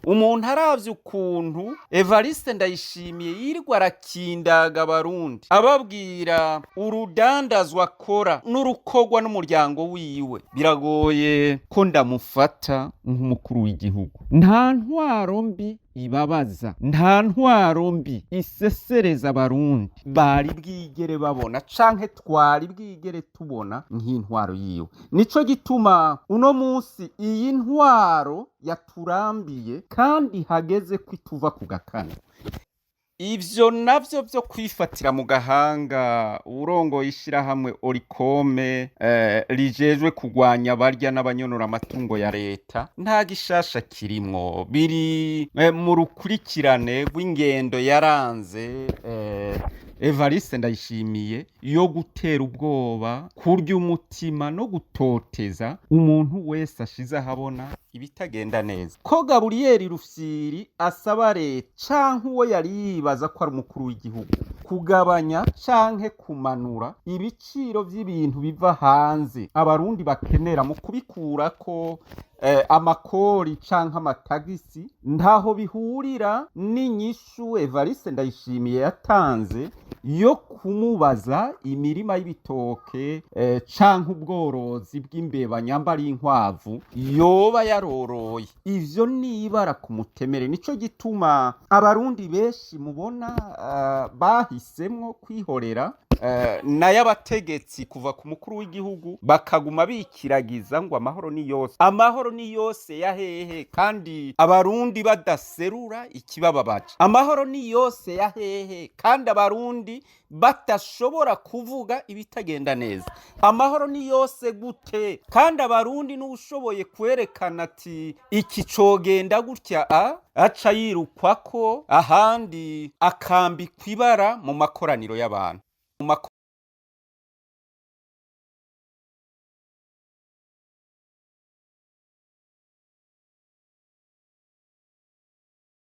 Umuntu aravye ukuntu Evariste Ndayishimiye yirirwa arakindaga Abarundi, ababwira urudandazwa akora n'urukorwa n'umuryango wiwe, biragoye ko ndamufata nk'umukuru w'igihugu. Nta ntwaro mbi ibabaza, nta ntwaro mbi isesereza Abarundi bari bwigere babona canke twari bwigere tubona nk'intwaro yiwe. Nico gituma uno munsi iyi ntwaro yaturambiye kandi hageze ko ituva ku gakanu. Ivyo navyo vyo kwifatira mu gahanga uwurongoye ishirahamwe Orikome rijejwe kugwanya abarya n'abanyonora amatungo ya leta, nta gishasha kirimwo. Biri mu rukurikirane rw'ingendo yaranze Evariste Ndayishimiye yo gutera ubwoba, kurya umutima no gutoteza umuntu wese ashize ahabona ibitagenda neza. Ko Gaburiyeri Rufyiri asaba leta canke uwo yari yibaza ko ari umukuru w'igihugu kugabanya canke kumanura ibiciro vy'ibintu biva hanze Abarundi bakenera mu kubikurako amakori canke amatagisi, ntaho bihurira n'inyishu Evariste Ndayishimiye yatanze yo kumubaza imirima y'ibitoke canke ubworozi bw'imbeba nyambara inkwavu yoba yaroroye. Ivyo nibara ku mutemere. Nico gituma Abarundi benshi mubona bahisemwo kwihorera nayo abategetsi kuva ku mukuru w'igihugu bakaguma bikiragiza ngo amahoro ni yose. Amahoro ni yose ya hehe kandi Abarundi badaserura ikibababaje? Amahoro ni yose ya hehe kandi Abarundi badashobora kuvuga ibitagenda neza? Amahoro ni yose gute kandi Abarundi n'ushoboye kwerekana ati iki cogenda gutya, a aca yirukwako, ahandi akambikwa ibara mu makoraniro y'abantu?